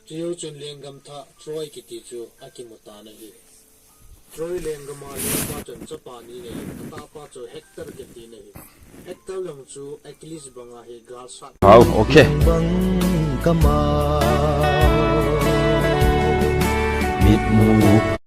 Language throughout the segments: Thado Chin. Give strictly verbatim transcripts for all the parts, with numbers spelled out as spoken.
Chujou chun lenggam thah Troy kiti chu akimu tan ahi. Troy lenggam a lengpa chun chapa ni nei, atahpa chu Hector kiti ahi. Hector jong chu Achilles banga hi gal sat. Hao, okay. Bang kama mitmu.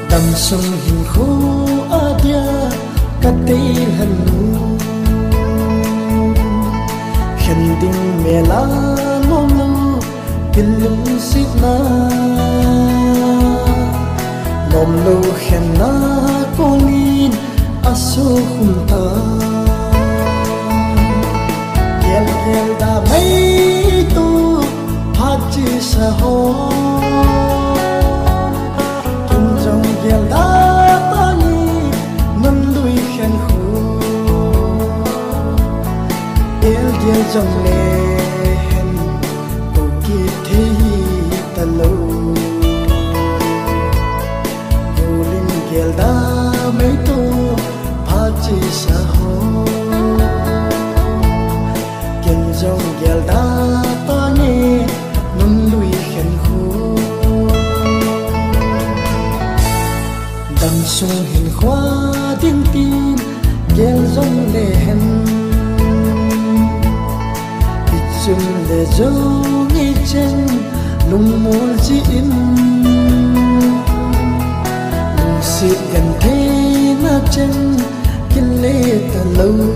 Damsung hinkho a dia ka teilhen u, khen ding mel a lom lou, thil lungsetna lom lou khenna kong in a sukhum ta. Gel gel da mei tu phat chesa ho, kin jong gel da tani nun lui khen khu. Gel gel jong le hen, u kithei talou. Gulin gel da mei tu phat chesa ho, kin jong gel da tani nun lui khen khu. Damsung hinkho a ding tin gel jong le hen, ichun le jong ichen lungmol jin, lungset gentheina chen kile talou.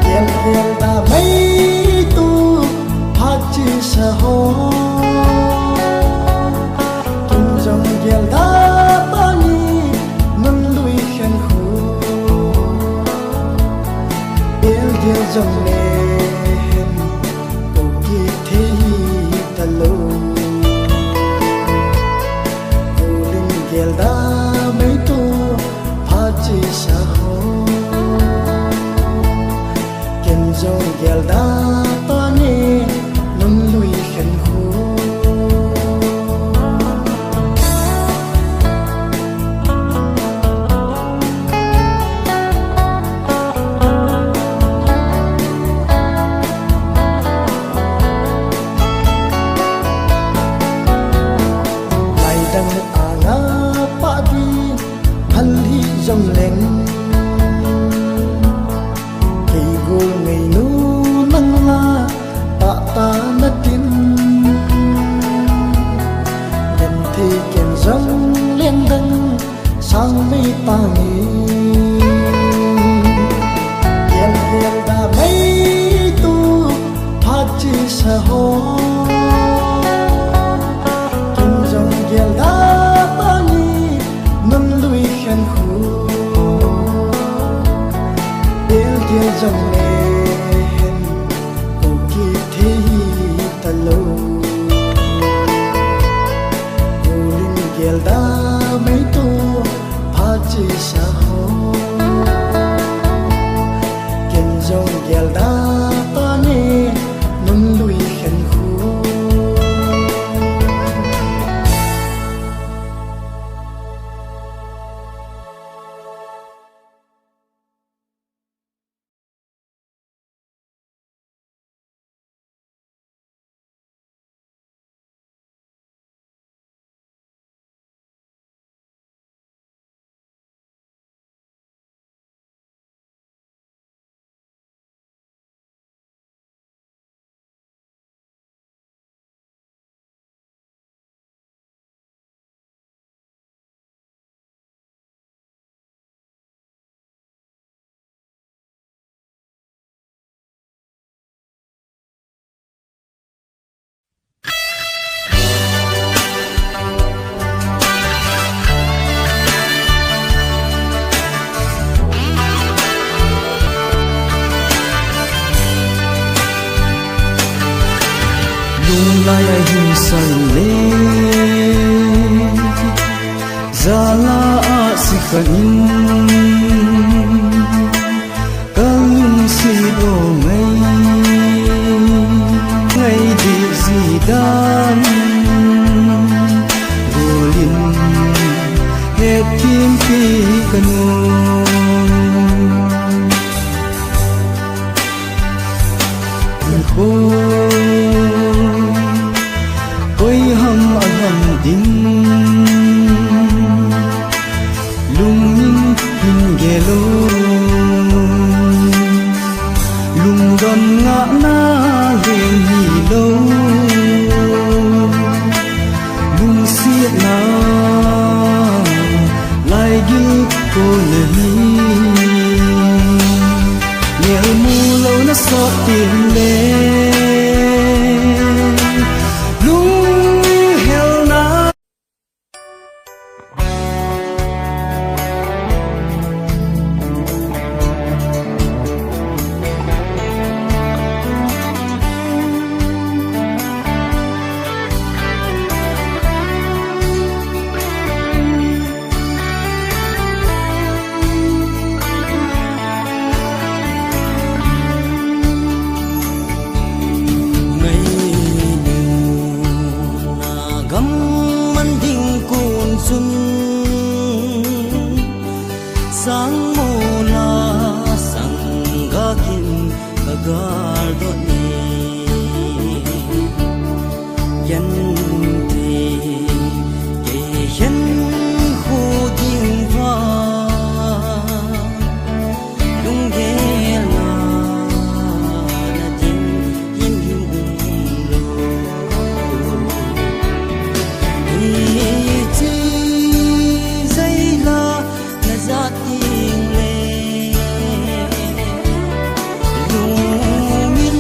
Gel gel da mei tu phat chesa ho, kin jong gel da tani nun lui khen khu. Gel gel jong le hen, u kithei talou. Gulin gel da mei tu phat chesa ho, kin jong gel da tani nun lui khen khu. Lai dang a nga pah ding phal hih jong leng, kei gol ngai nu nang la pah ta na tin. Genthei ken jong leng dang sang mei tange. Gel gel da mei tu phat chesa ho, kin jong gel da tani nun lui khen khu. Gel gel jong le hen, u kithei talou. Gulin gel da mei tu phat chesa ho, Gelda tane, nunlui khenkho. Lunglai a hin san le, jala a sikhan in, kalungset o ngai, ngai di ji dan, golin, het kimpi kanu. Koi, koi ham a ham ding, lungin hin gel o, lungdon ngahna leng hilou, lungsetna laigil kona hi. Ngel mu lou na sot tin le, lunghelna. Ngainuna gam man ding kon chun, sangmola sangga kin ka galdot ni. Genthei kei khenkho ding vang, lunggel na na ding himhim umlou. Hiche jaila na jat ding le, lungin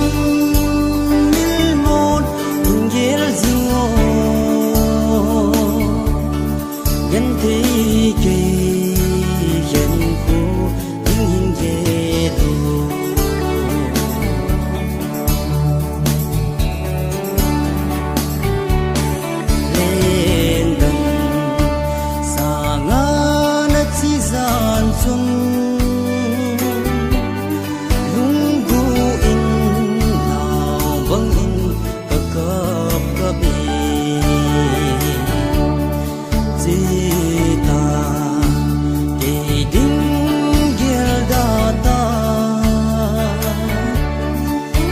milmon lunggel jing o. Genthei kei khenkho ding hin gel o. Lendang sanga na che jan chun, lunggu in nao bang in ka kap kap e. Cheta kei ding gel da ta,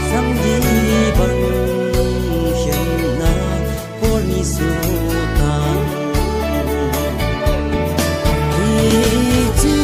samdi bang khenna kol ni su ta. Hiche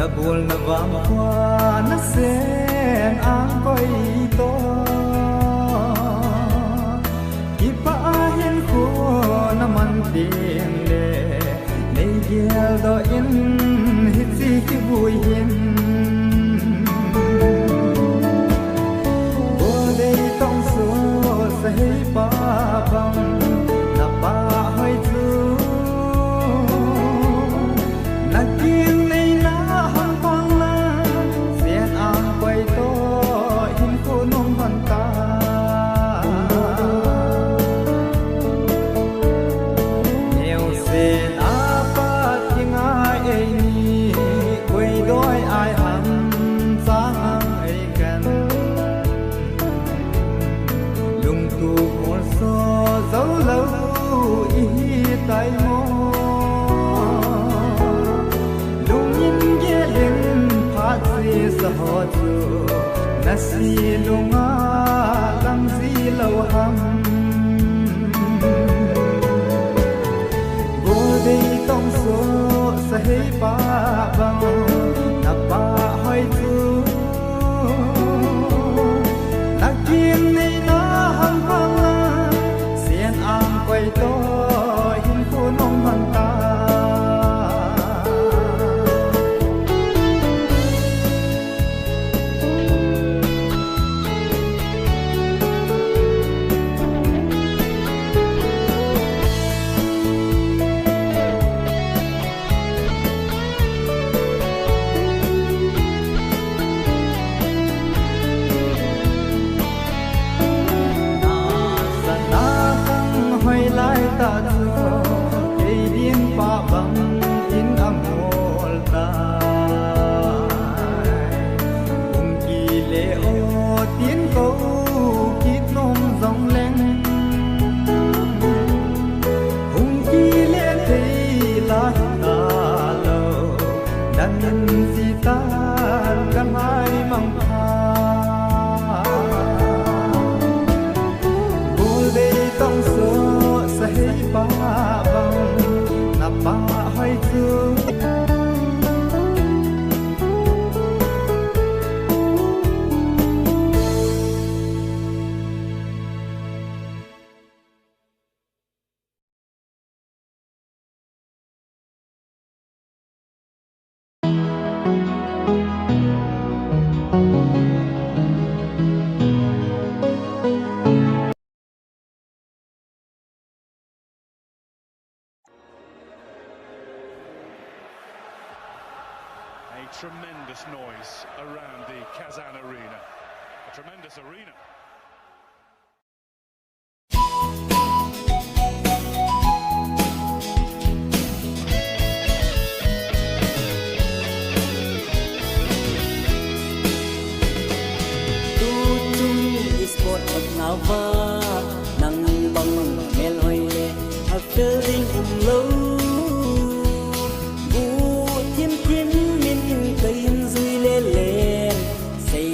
Nabol navang khua nasen ang koi to. Kipah a hinkho naman teng le, nei geldoh in hiche kivui hin. Goldei Tongso sahei pa bang, napa hoi chu. Nakin neina hang pang na, sen ang koi to, hinkho nung hon ta. Neo sen a pat kingai ei ni, koi doi ai ham, sang ang ei kan. Lungtup molso jou lou ihi tai mo. Lungin gelin phat sisa ho chu, nasi lunga lang ji lou ham. Goldei Tongso sahei pa bang, napa hoi chu. Nakin neina hang pang na, sen ang koi to, hinkho nung hon ta. Sana kang hoi lai ta chu, kei din pa bang in amol ta. Hung kile o tin kou kit nom jong leng, hung kile thei la ta lou, dang in ji tan ka mai mang pha. Goldei Tongso sahei pa bang, napa hoi chu. A tremendous noise around the Kazan arena. A tremendous arena. Tuchung sport ot nauva, nang bang melhoi le a feeling umlou. Bu thim thim min ka injui le le, sei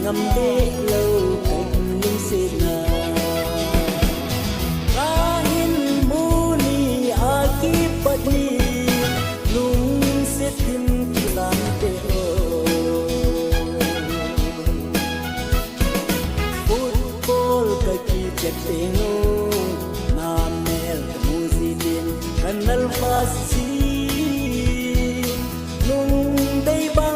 ngam deh lou ka inlungsetna. Ka hin mu ni a kipat ni, lungset in kilang te o. Football ka kichep teng u, na mel ka mu ji din, ka nalhah ji. Lungdei ba